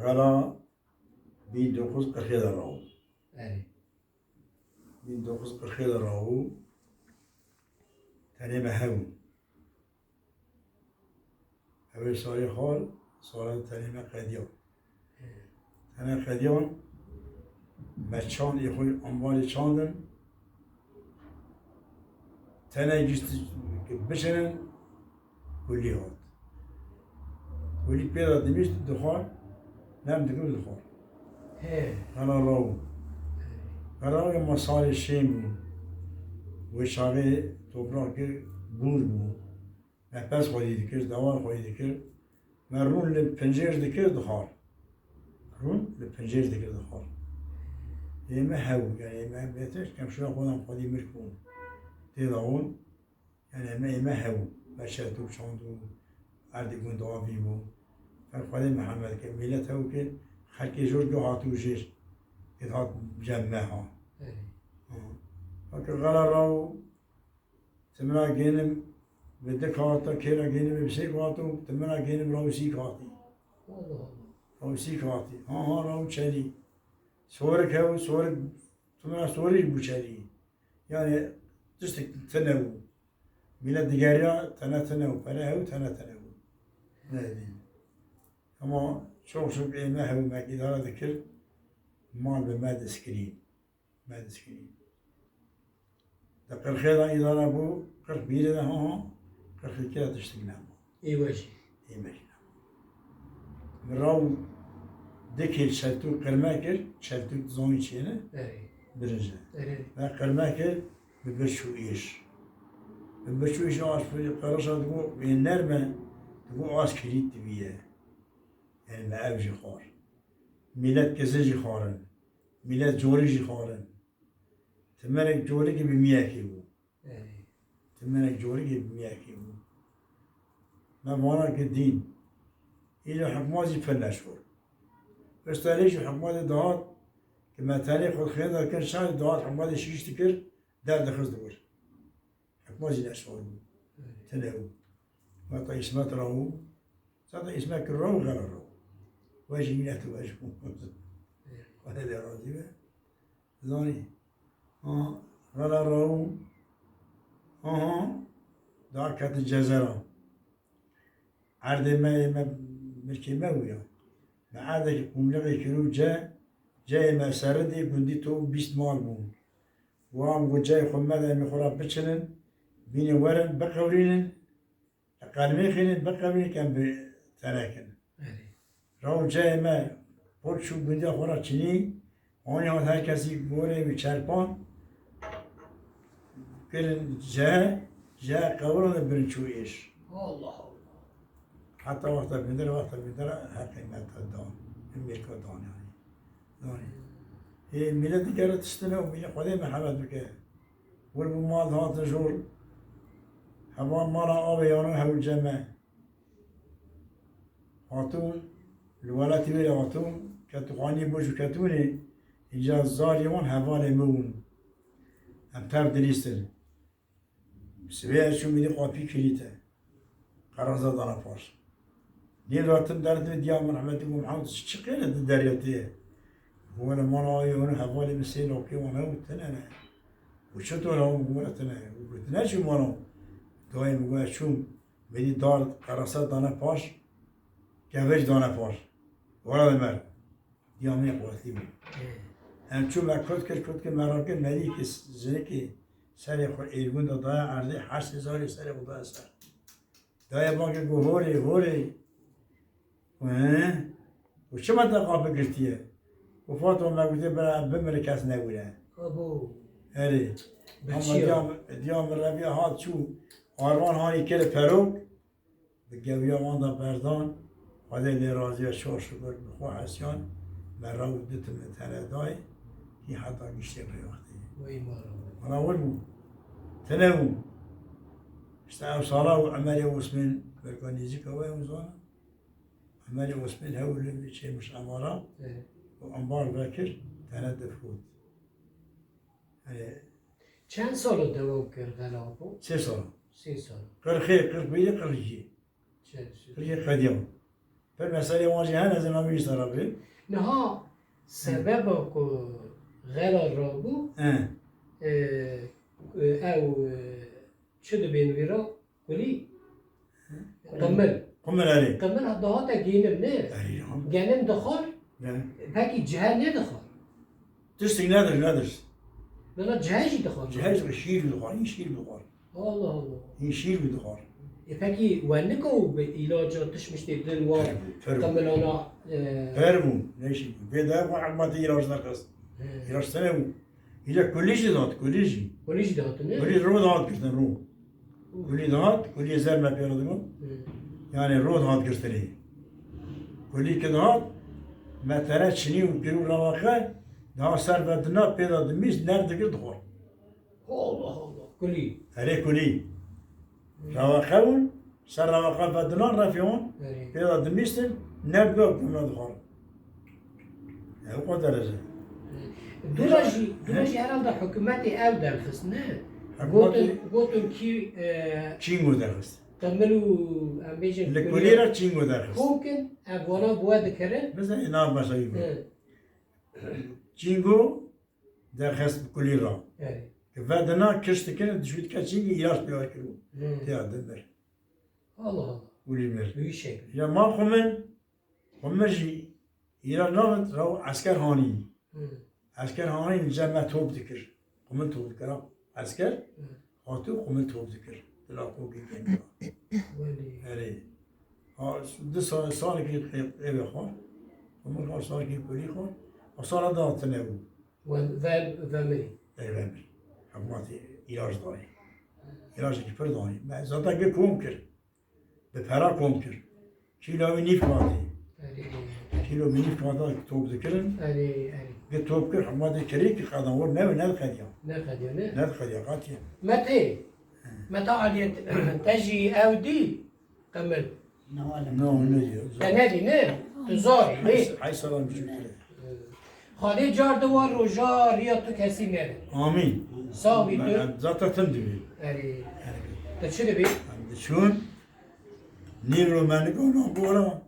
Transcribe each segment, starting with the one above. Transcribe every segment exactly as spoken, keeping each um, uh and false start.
Xela bin dokuz qirxê de rabû. Erê. Bin dokuz qirxê de rabû. Tenê me hebû. Ew ê salê xal, sala tenê me qediyan. Tenê qediyan, me çand ê xwe ambarê çandin. Tenê gişt bişinin, kulî hat. Kulî pê de dimîşt dixwar, nem dikim dixwar. He. Xela raw. Xela raw ma salê şên bû. Wê çaxê toprak kir, bûr bû. Me pez xwedî dikir, dawar xwedî dikir. Me rûn li pincêr dikir dixwar. Rûn li pincêr dikir dixwar. Ê me hew, yani ê me bêtir, kem şuna xwedan xwedî mirk bûn. Tê dawon, yani ê me, ê me hew. Me çertûk çand û erdê gund avî bû. Her xwedê Mihemed ke mîlet hew ke xelkê jor go hatû jêr. Ê hat cem me ha. Erê. Ha. Weke xela raw Timira gênim bi dik hata, kêra gênim bi sêk hato, timira gênim rawsîk hatî. Allah Allah. Rawsîk hatî. Ha ha raw çelî. Sorik hew, sorik, timira sorî bû çelî. Yani tiştek tine bû. Mîlet digeriya tene tine bû. Pere hew tene tine bû. Ne diyeyim. Ama çok çok ê me hew me îdare dikir. Mal bi me dest kirî. Me dest kirî. Di qirxê de îdare bû, qirx bîrê de ha ha, qirxê kê de tiştik nema. Ê we jî. Ê me jî nema. Min raw dikê çeltûk qirme kir, çeltûk dizanî çêne, Erê. Birinc e. Erê. Me qirme kir, bi birçû êş. Bi birçû êş aş qirişa digo, ê nerme, digo aş kirît dibiye. Yani me ev jî xwar. Mîlet kizin jî xwarin. Mîlet corî jî xwarin. Timerek corikî bi miyekê bû. Ey. Timerek corikî bi miyekê bû. Me vana ki dîn. Îro hikmat jî pir neşor. Pişta lê jî hikmatê dihat ki me tenê xwe xênda kin şer dihat hikmatê şîş dikir, derdixist di wir. Hikma jî neşar bû. Tine bû. Heta îsmet raw. Zaten îsmet kir raw, xela raw. We jî mînet we ji xwe. Xwedê lê razî be. Zanî. Ha, xela raw. Aha. Daha ketin cezera. Erdê me, me, milkê me bûya. Me erdekî qumlixê kir û ce, ceyê me seridê gundî to bîst mal bûn. Wan got ceyê xwe me de em ê xwe re biçinin, bînin werin, biqewirînin, li qelmêxînin, biqewirînin, em bi tenekin. Erê. Raw ceyê me pol çû gundiya xwe re çinî, Anî hat her kesî gorê wî çerpan, kirin ce, ce qewirandin birin çû êş. Allah Allah. Heta wexta bindir, wexta bindir heqê me te dan. Min mêrka dan yani. Danî. Ê, mîlet digere tiştine û mîlet Xwedê merhemet bike. Wir bû mal hatin jor. Heval mala avê yano hewl ceme. Hatûn, li welatî wê re hatûn, ketûxanî bû ji ketûnê, înca zarî wan hevalê min bûn. Em tev dilîstin. Sibê ez çûm êdî qapî kilîte. Qeraza dana paş. Nêv ra tim derdibe diya min rehmetî bû Mihemed, çi qêle di derya tê ye? Got, wele mala ayê hûn hevalê min sê lawkê wan hebû, tine ne. Û çi to hebû? Got, wele tine. Got, tu neçû mala? Dayê min got, ez çûm. Vêdî dar qerasa dane paş, kevir dane paş. Wala Ömer, diya min xwestî bû. Em çû me kot kir, kot kir, me rakir, me dî ki jinikê serê xwe êrgûn de daye erdê, heşt hezarê serê xwe daye ser. Daye bangê got, horê, horê. Got, he? Got, çima te qapî girtiye? Got, Fatma, me gotiye, bira bimire kes newire. Abo. Erê. Ama diya, diya min reviya hat çû, arvan hanî kere perok, bi gewiya wan da berdan, Xwedê lê razî be, şor şukur bi xwe hesiyan, me rew di tim tene dayê, hî heta giştê vê wextê. Wey mala. Mala wir bû. Tine bû. İşte ew sala û Emerê Osmên, belka nêzîka we ew zana. Emerê Osmên hewl li çêmiş Emara, Evet. Û embar vekir, tene difrot. Yani Çend sal o devam kir xelafo? Sê sal. Sê sal. Qirxê, qirx birî, qirx ikî. Çend sal? Qirxê qediyan. Pir meselê wan jî hene, ez ê navê wî ser re birêm. Niha sebeba ku xela rabû, He. e, e, ew, e, çi dibên wî re? Kulî? Qimil. Qimil, erê. Qimil dihate genim, ne? Erê, ya. Genim dixwar, Ne? pekî cihê nedixwar. Tiştî nedir, nedir. Bila cihê jî dixwar. Cihê jî şîr dixwar, hîn şîr dixwar. Allah Allah. Hîn şîr dixwar. E, pekî we nika û bi îlaca tişt miştê din wa Pir bû, pir bû. Qimilana, e, Pir bû, ne şîr bû. Bê de xwe hikmetê îlac derxist. He. Îlac tene bû. Îca kulî jî dihat, kulî jî. Kulî jî dihat, ne? Kulî ro dihat girtin, ro. Kulî dihat, kulî zer me pê re digot. Hı. Yani ro dihat girtinê. Kulî ki dihat, me tere çinî û kir û rewaxe, daha ser ve dina pê de dimîst, ner dikir dixwar. Allah Allah, kulî. Erê kulî. Hı. Rewaxe bûn, ser rewaxe ve dina refê wan, Erê. pê de dimîstin, ner bi gumna dixwar. Ew o derece. Dûra jî, dûra He? jî herhalde hikûmetê ew derxist, ne? Hikûmetê Gotin, gotin kî, e, Çîngo derxist. Qimil û em bêjin Li kulî kulî re Çîngo derxist. Kom kin, ev wana bi we dikirin. Mesela, nav mesela He. Çîngo derxist bi kulî re. Evet. Ki vedina kişt dikirin, dişwî dike Çîngo îlaç pê kirû. Hı. Têya dimir. Allah Allah. Kulî mir. Wî şekil. Ya ma xwe min Qumir jî îra navit rew esker hanî. Hı. Esker hanî li cem me top dikir. Qumir top dikir. Esker Hı. hatû qumir top dikir. Dila kokê keniya. Welî. Erê. Ha, du sal, salekî eve xwar. Qumir xwar salekî kulî xwar. O sala da hatine bû. Ve, ve, ve mirî. Eve mir. Hikûmetê îlac dayê. Îlacekî pir dayê. Me zaten ge kom kir. Bi pera kom kir. Kîlo wî nîv qatê. Erê. Kîlo bi nîv qata top dikirin. Erê, erê. Bi top kir, hema de kirê ki qedan wor ne, ne qediya. Ne qediya, ne? Ne qediya, qatiye. Mete. Mete Aliyet, te jî ew dî, Qemil. No, ne diyor. Te nedî, ne? Tu zarî, ne? Hay, hay salam çocuklar. Xalê car di wa roja riya tu kesî nebe. Amîn. Sax bî tu. Ben zaten tim dibî. Erê. Erê. Tu çi dibî? Em diçûn. Nîvro me nikona bora.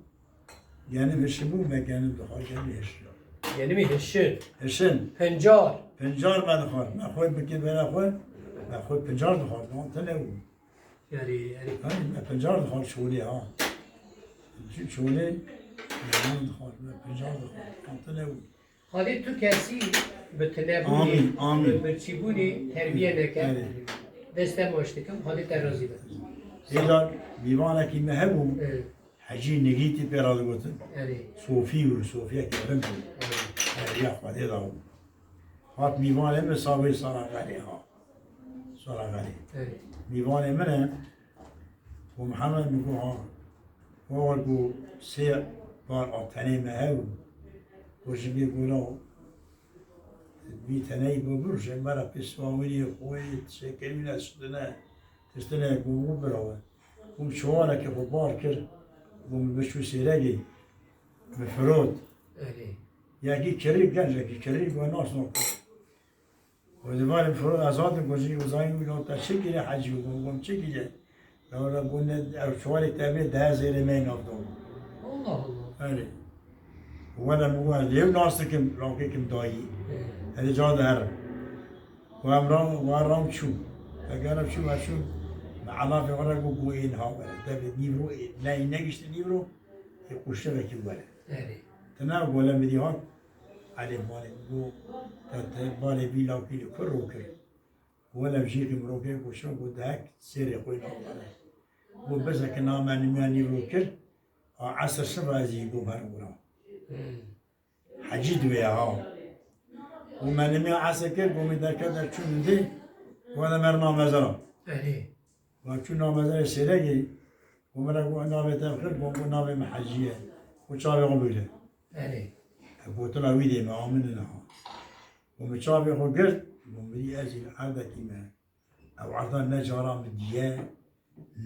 Genim hişibû, me genim dixwar, genim hişiya. Genimî hişin. Hişin. Pincar. Pincar me dixwar. Me xwe bikir bera xwe. Me xwe pincar dixwar. Lan tine bû. Erê, erê. Hani me pincar dixwar çolê ha. Çolê, me dixwar, me pincar dixwar. Lan tine bû. Xwedê tu kesî bi tinebûnê, Amîn, amîn. bi birçîbûnê terbiye neke. Erê. Dest te baş dikim, Xwedê te razî be. Êdar mîvanekî me hebû, Evet. Hecî Nigîtî pê re digotin. Erê. Sofî bû, Sofiyekî rind bû. Evet. Erê, ya Xwedê da bû. Hat mîvanê min savê sara xerê ha. Sara xerê. Evet. Mîvanê min e, û Mihemed min got ha, Wawar ku sê par a tenê me hew, ku ji bê gola vî teneyî bibir, ji me re pê siwawînê xwe, şekerî ne şitine, tiştine ku min birawe. Ku min çawanekê xwe bar kir, ku min biçû sêregê, min firot. Erê. Yekî kirî, gencekî kirî, ku nas nake. Û di van firo ez hatim ku jî uzayî wî got, "Te çi kiriye hecî?" Û got, "Çi kiriye?" Ya wele got, "Ne, ew çuvalê te bê, deh hezarê me nav da." Allah Allah. Erê. Wele min got, "Ez lê nas dikim, rakê kim dayî." Erê. Erê ca de herim. Û em ram, û ram çû. Eger em çû, em çû. Me elafê xwe re got, got, "Ên ha wele, te bê nîvro, ê, ne, negişti nîvro, ê quşçevekî wele." Erê. Tine wele mirî hat. Elê balê got, te, te balê vî lawkî li kur rokir. Wele jî qîm rokê ku şo ku dehek sêrê xwe navdane. Ku bizeke na me nimiya nîvro kir, a esir şiva ez jî got her wira. Hmm. Hecî diwê ha. Ku me nimiya esir kir, ku min derket der çû min dê, wele mer na mezara. Erê. Wa çû namezerê sêregê, ku min re got navê te bixir, got, got navê min Hecî ye. Got çavê xwe bigire. Erê. Ev gotina wî dê me amine niha. Got min çavê xwe girt, got mirî ez jî li erdekî me. Ew erda ne cara min diye,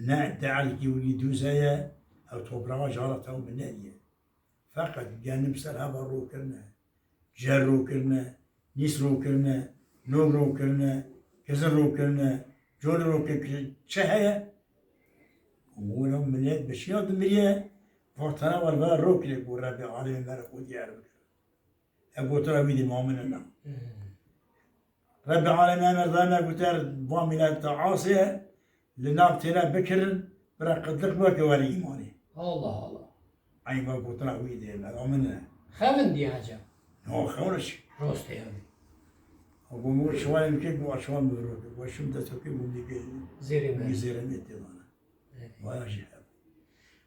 ne derekî wî dûz heye, ew topraxa cara tew min nediye. Feqet genim ser heva rokirine, cer rokirine, nîs rokirine, nog rokirine, kizin rokirine, col rokirine, çi heye? Wilo milet bi çiya dimiriye, Vatana wer ve rokê ku Rebê Alemê me re xwe diyar bikir. Ev gotina wî dê ma min e na. Rebê Alemê me re me goter va milet te asê, li nav têne bikirin, bira qitliq weke were îmanê. Allah Allah. Eyn va gotina wî dê me, ma min e. Xevin diye hece. No, xewna çi? Rost e yani. Abo mo şiwanê min kê, bo şiwan min roke. Bo şim destokê bo dike. Zêrê me. Zêrê me tê vana. Evet. Vaya jî heb.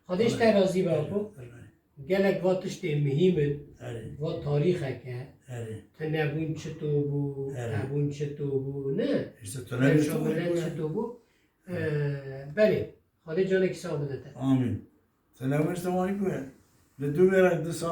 Xwedê ji te razî be, Apo. Erê. Gelek va tiştê muhîm in. Erê. Va tarîxek e. Erê. Tunebûn çito bû, Erê. Hebûn çito bû, ne? Îşte tunebûn çito bû, çito bû. Erê. Ee, belê. Xwedê canekî sax bide te. Amîn. Tunebûn işte wanî ku ye. Li dû mêra du sal